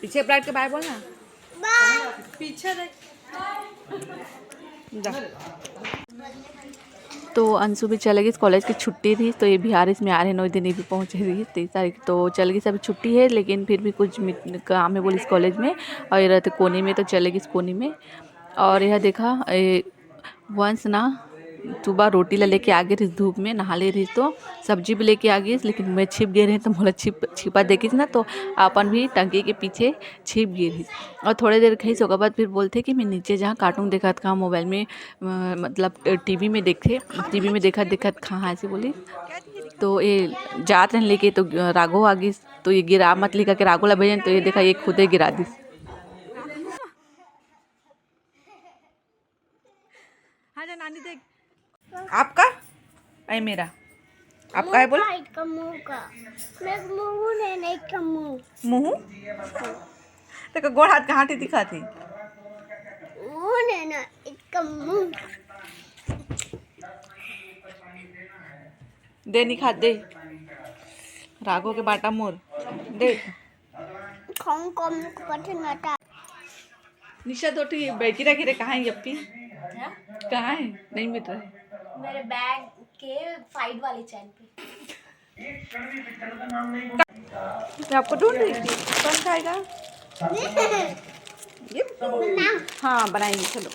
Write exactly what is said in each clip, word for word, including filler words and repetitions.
पीछे पलट के बाय बोलना। पीछे देख। जा। तो अंशु भी चले गई, कॉलेज की छुट्टी थी, तो ये बिहार इसमें आ रहे हैं, नौ दिन ये भी पहुँचे रही तेईस तारीख, तो चले गई, सब छुट्टी है, लेकिन फिर भी कुछ मीट-, काम है बोली इस कॉलेज में। और ये रहते कोनी में, तो चले गई इस कोनी में। और यह देखा, ए, वंश ना सुबह रोटी ला लेके आ गए रहिस धूप में, नहा ले रहिस तो सब्जी भी लेके आ गई, लेकिन मैं छिप गए रहे तो मोला छिप छिपा देखिस ना, तो अपन भी टंकी के पीछे छिप गए रहिस। और थोड़े देर खाइस, ओकर बाद फिर बोलथे कि मैं नीचे जहाँ कार्टून देखत का मोबाइल में, अ, मतलब टीवी में देखथे, टीवी में देखत देखत खा ऐसे बोली। तो ये जात रहन लेके तो राघो आ गइस, तो ये गिरा मत लिखा के राघो ला भेजन, तो ये देखा ये खुदे गिरा दिस। हाँ जा नानी देख। आपका? ऐ मेरा। आपका है बोल? मुंह का, इसका मुंह का। मैं मुंह ने नहीं का मुंह। मुंह? तेका गोड़ हाथ कहाँ ठी दिखा थी? मुंह ने ना, इसका मुंह। दे निखा दे। राघो के बाटा मोर। दे। खाऊं कम कठिन आटा। निशा तो ठीक बैठी रखी रे, कहाँ है यप्पी? क्या? कहाँ है? नहीं मिल रहा है। मेरे बैग के साइड वाले चैन पे। मैं आपको ढूंढ रही थी। कौन खाएगा? ये? हाँ, बनाएंगे, चलो।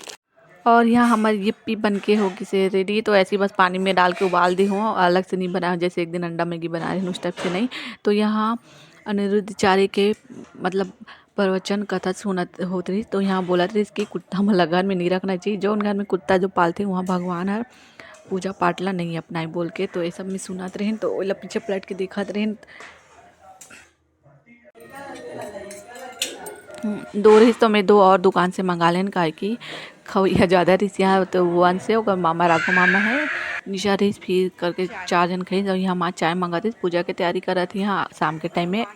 और यहाँ हमारी यिप्पी बन के हो गई से रेडी। तो ऐसे ही बस पानी में डाल के उबाल दी हूँ, अलग से नहीं बनाया जैसे एक दिन अंडा मैगी बना रही हूँ उस टाइप से नहीं। तो यहाँ अनिरुद्ध चारे के मतलब प्रवचन कथा सुनत होत रही, तो यहाँ बोलत रही कि कुत्ता मन ला घर में नहीं रखना चाहिए, जौन घर में कुत्ता जो पालथे वहाँ भगवान हर पूजा पाठ ला नहीं अपनाए बोल के। तो ये सब में सुनत रहिन, तो ओला पीछे पलट के देखत रहिन। हम्म, दो रहिस तो मैं दो और दुकान से मंगा लेन, काहे कि खवैया ज़्यादा रहिस यहाँ तो वन से, ओकर मामा राघव मामा है, निशा रहिस, फिर करके चार जन खाइस। और यहाँ माँ चाय मंगातिस, पूजा के तैयारी करत ही यहाँ शाम के टाइम में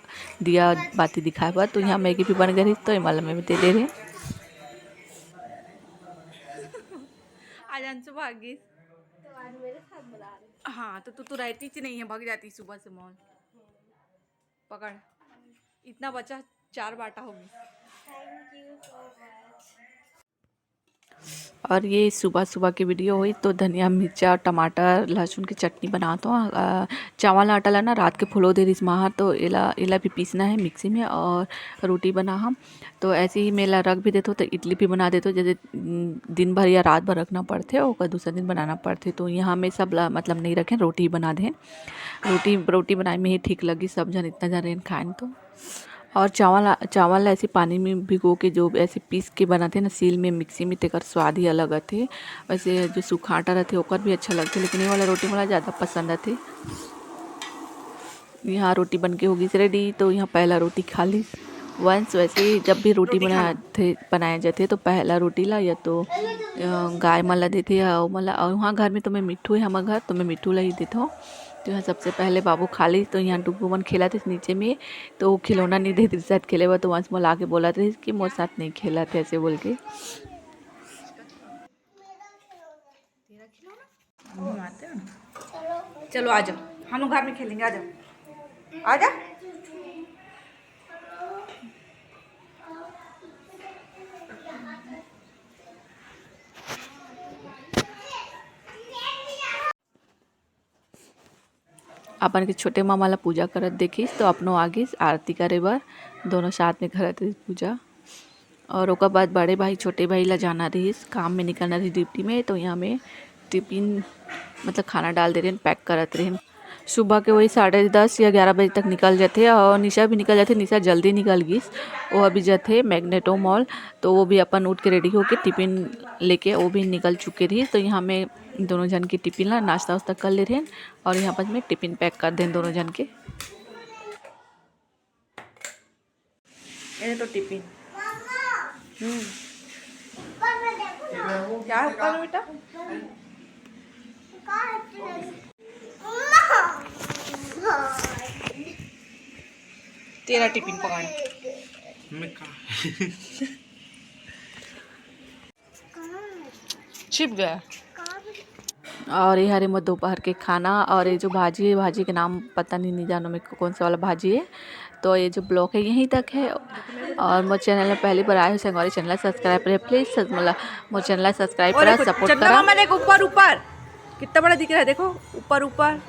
दिया बाती दिखाए बर। तो यहाँ मैगी भी बन गए रहिस, तो एमन ला मैं दे दे रहे। आज अंशु भाग गइस। तो आज मेरे साथ बुला रहे। हाँ, तो तू तो रहती ही नहीं है, भाग जाती सुबह से मॉल। पकड़, इतना बचा, चार बाटा हो गई। Thank you so much। और ये सुबह सुबह की वीडियो हुई, तो धनिया, मिर्चा, टमाटर, लहसुन की चटनी बनात हों। अ, चावल आटा ला ना रात के फुलो दे रहिस माँ हर, तो एला, एला भी पीसना है मिक्सी में और रोटी बना हम। तो ऐसे ही मैं एला रख भी देथों, तो इडली भी बना देथों, जैसे, उम, दिन भर या रात भर रखना पड़थे, ओकर दूसरा दिन बनाना पड़थे। तो यहाँ मैं सब ला, मतलब, नहीं रखें, रोटी ही बना दें। रोटी, रोटी बनाए में ही ठीक लगी, सब जन, इतना जन रहेन खाएन तो। और चावल, चावल ला ऐसे पानी में भिगो के, जो ऐसे पीस के बनाथे ना सील में, मिक्सी में, तेकर स्वाद ही अलग आथे। वैसे जो सूखा आटा रहथे, ओकर भी अच्छा लगथे, लेकिन ये वाला रोटी मोला ज़्यादा पसंद आथे। यहाँ रोटी बन के हो गई रेडी, तो यहाँ पहला रोटी खा ली वंश। वैसे ही जब भी रोटी रोटी खा बनाए लो। थे, बनाया जाथे, तो पहला रोटी ला या तो, अ, गाय मन ला देथे या ओ मन ला। और वहाँ घर में तो मैं मिट्ठू है, हमर घर, तो मैं मिट्ठू ला ही देथों। तो यहाँ सबसे पहले बाबू खा ली, तो यहाँ डुगू मन खेलत हे नीचे में, तो वो खिलौना नहीं देत रहिस शायद खेले बर, तो वंश मोला आके बोलत रहिस कि मोर साथ नहीं खेलत हे, ऐसे बोल के। तेरा खिलौना? हम आते हैं ना। चलो आ जाओ, हम लोग घर में खेलेंगे, आ जाओ, आ जा। अपन के छोटे मामा ला पूजा करत देखिस, तो अपनो आगिस आरती करे बर, दोनों साथ में करत रहिस पूजा। और ओकर बाद बड़े भाई छोटे भाई ला जाना रहिस, काम में निकलना रहिस ड्यूटी में, तो यहाँ में टिफिन, मतलब खाना डाल दे रहिन, पैक करत रहिन। सुबह के वही साढ़े दस या ग्यारह बजे तक निकल जाथे और निशा भी निकल जाथे। निशा जल्दी निकल गिस, वो अभी जाथे मैग्नेटो मॉल, तो वो भी अपन उठ के रेडी होके टिफिन लेके वो भी निकल चुके रहिस। तो यहाँ में दोनों झन के टिफिन ला नाश्ता वास्ता कर ले रहिन और यहाँ पर मैं टिफिन पैक कर देन दोनों झन के। ये तो टिफिन। हम्म। क्या है ऊपर में बेटा? तेरा टिफिन पकड़। मैं कहा। छिप गया। और ये हरे मोर दोपहर के खाना, और ये जो भाजी है, भाजी के नाम पता नहीं, नहीं जानो मैं कौन सा वाला भाजी है। तो ये जो ब्लॉग है यहीं तक है। और मोर चैनल में पहली बार आए हो संगवारी, चैनल सब्सक्राइब करे प्लीज। मोला मोर चैनल सब्सक्राइब और करा, देखो, सपोर्ट चंदा करा। मामा, देखो ऊपर, ऊपर कितना बड़ा दिख रहा है, देखो ऊपर, ऊपर।